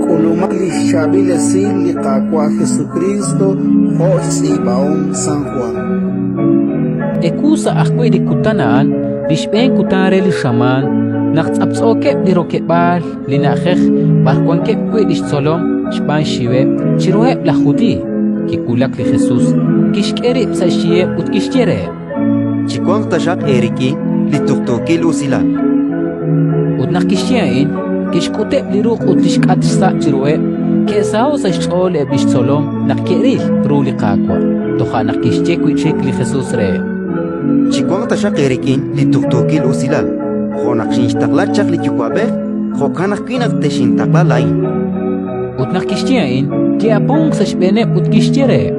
K'ulumaq li xChaab'il Esil li Qaawa' Jesukriist jo' xtz'iib'ahom San Jwan. Ewu sa' ajwi' li kutan a'an, li xb'een kutan re li xamaan, naq tz'aptz'ookeb' li rokeb'aal li na'ajej b'ar wankeb' wi' li xtzolom xb'aan xxiweb' chiruheb' laj Judiiy, kiwulak li Jesus, kixk'e rib' sa' xyiheb' ut kixye reheb': Chiwanq taxaq eerik'in li tuqtuukil usilal. Ut naq kixye a'in, kixk'uteb' li ruq' ut li xk'atq xsa' chiruheb'. Ke'saho'k sa' xch'ool eb' li xtzolom naq ke'ril ru li Qaawa'. Toja' naq kixye wi' chik li Jesus reheb': Chiwanq taxaq eerik'in li tuqtuukil usilal. Jo' naq xinxtaqla chaq li Yuwa'b'ej, jo'kan ajwi' naq texintaqla laa'in. Ut naq kixye a'in, ki'apunk sa' xb'eeneb' ut kixye reheb':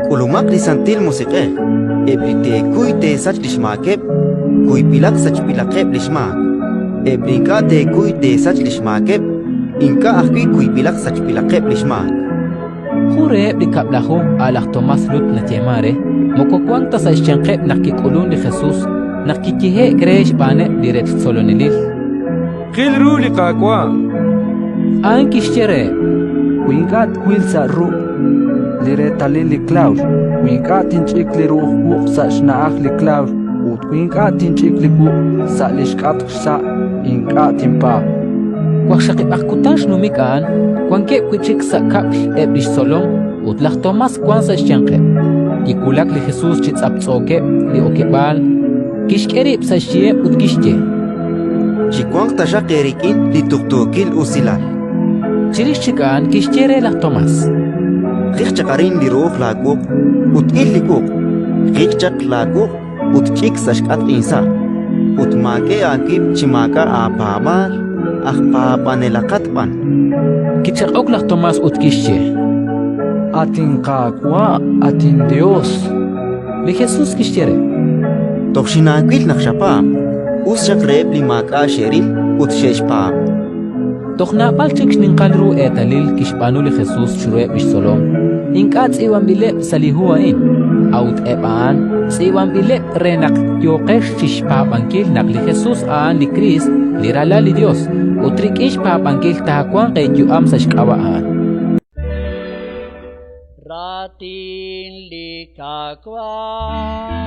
K'ulumaq li Santil Musiq'ej. Eb' li teekuy teesach li xmaakeb', kuyb'ilaq sachb'ilaqeb' li xmaak. Eb' li ink'a' teekuy teesach li xmaakeb', ink'a' ajwi' kuyb'ilaq sachb'ilaqeb' li xmaak. Jun reheb' li Kab'laju, a' laj Tomás Lut nayeemank re, moko wank ta sa' xyanqeb' naq kik'ulunk li Jesus, naq kiyehe'k re xb'aaneb' li rech tzolonelil: Qil ru li Qaawa'. A'an kixye reheb': Wi ink'a' twil sa' ruq' li reetalil li klawx, wi ink'a' tinch'ik li ru'uj wuq' sa' xna'aj li klawx ut wi ink'a' tinch'ik li wuq' sa' li xk'atq xsa', ink'a' tinpaab'. Waqxaqib'aq kutan xnumik a'an, wankeb' wi' chik sa' kab'l eb' li xtzolom ut laj Tomás wank sa' xyanqeb'. Kiwulak li Jesus chi tz'aptz'ookeb' li okeb'aal, kixk'e rib' sa' xyiheb' ut kixye: Chiwanq taxaq eerik'in li tuqtuukil usilal. Chirix chik a'an kixye re laj Tomás: Jiq chaq arin li ru'uj laawuq' ut il li wuq'. Jiq chaq laawuq' ut ch'ik sa' xk'atq insa'. Ut maak'e aawib' chi maak'a' aapaab'aal, aj paab'anelaqat b'an. Kichaq'ok laj Tomás ut kixye: At inQaawa', at inYos! Li Jesus kixye re: Toj xinaawil naq xapaab'. Us xaq reheb' li maak'a' xe'ril ut xe'xpaab'. Toj naab'al chik xninqal ru eetalil kixb'aanu li Jesus chiruheb' li xtzolom, ink'a' tz'iib'anb'ileb' sa' li hu a'in, a'ut eb' a'an tz'iib'anb'ileb' re naq yooqex chi xpaab'ankil naq li Jesus a'an li Kriist, li Ralal li Yos, ut rik'in xpaab'ankil taawanq eeyu'am sa' xk'ab'a' a'an. Raatin li Qaawa'.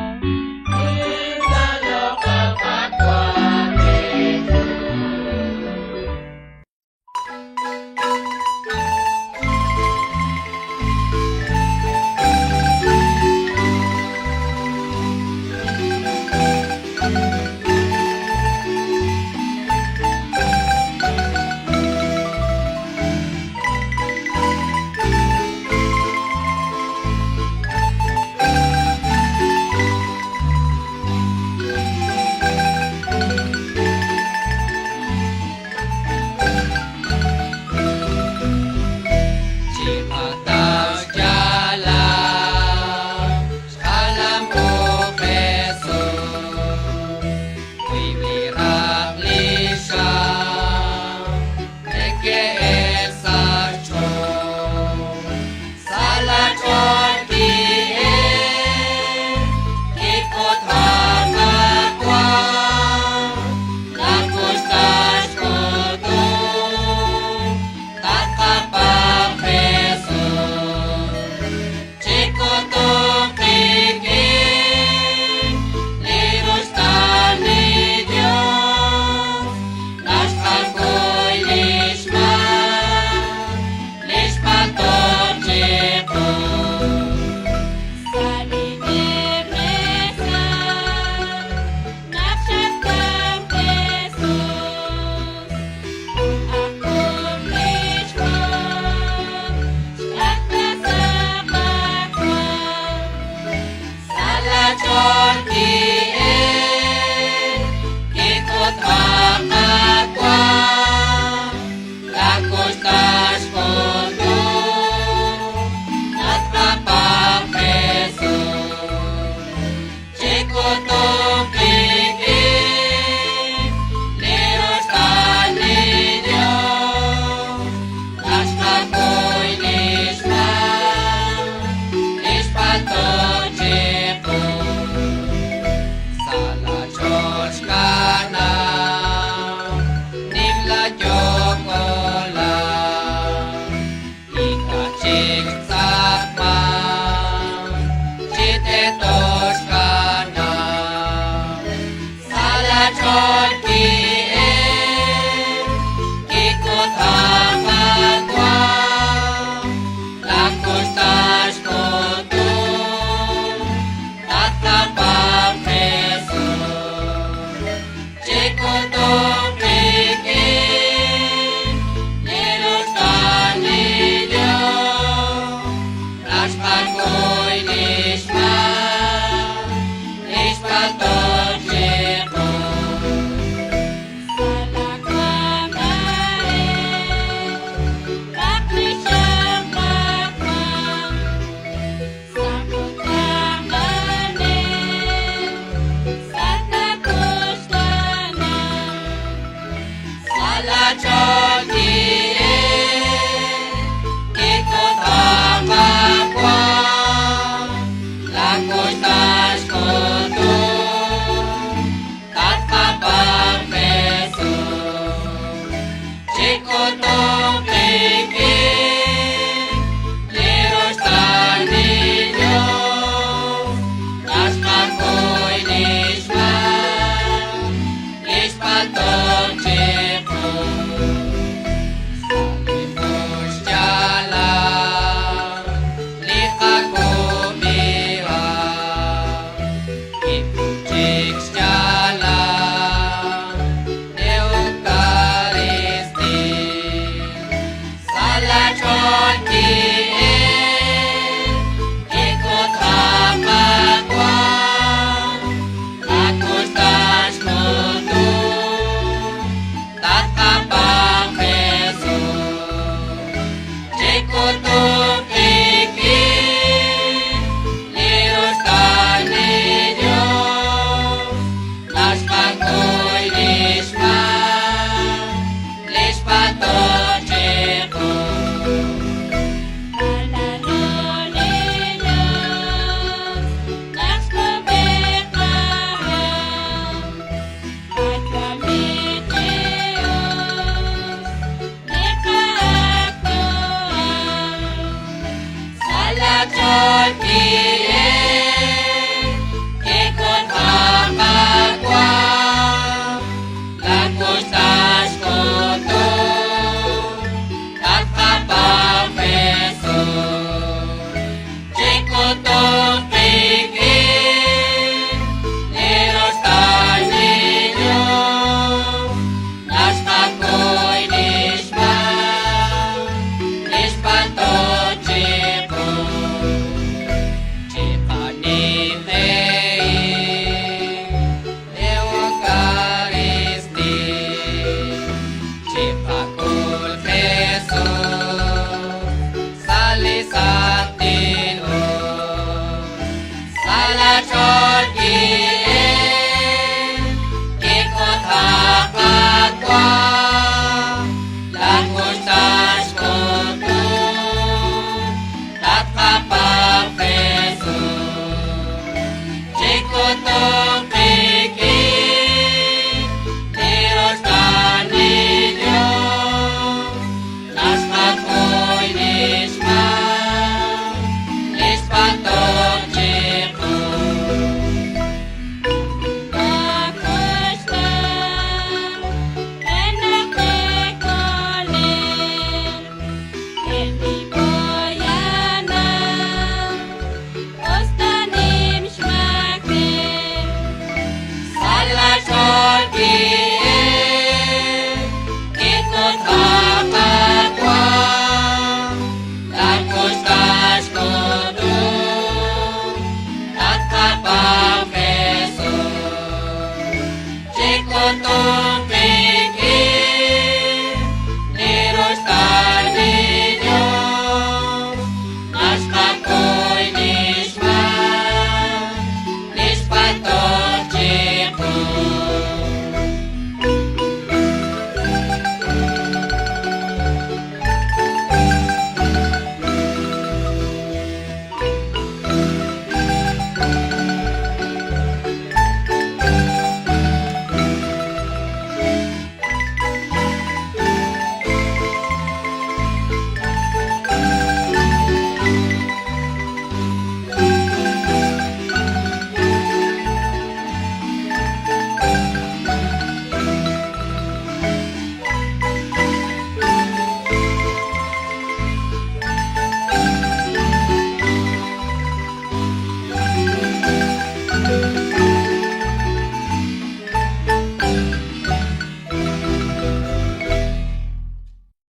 Chico.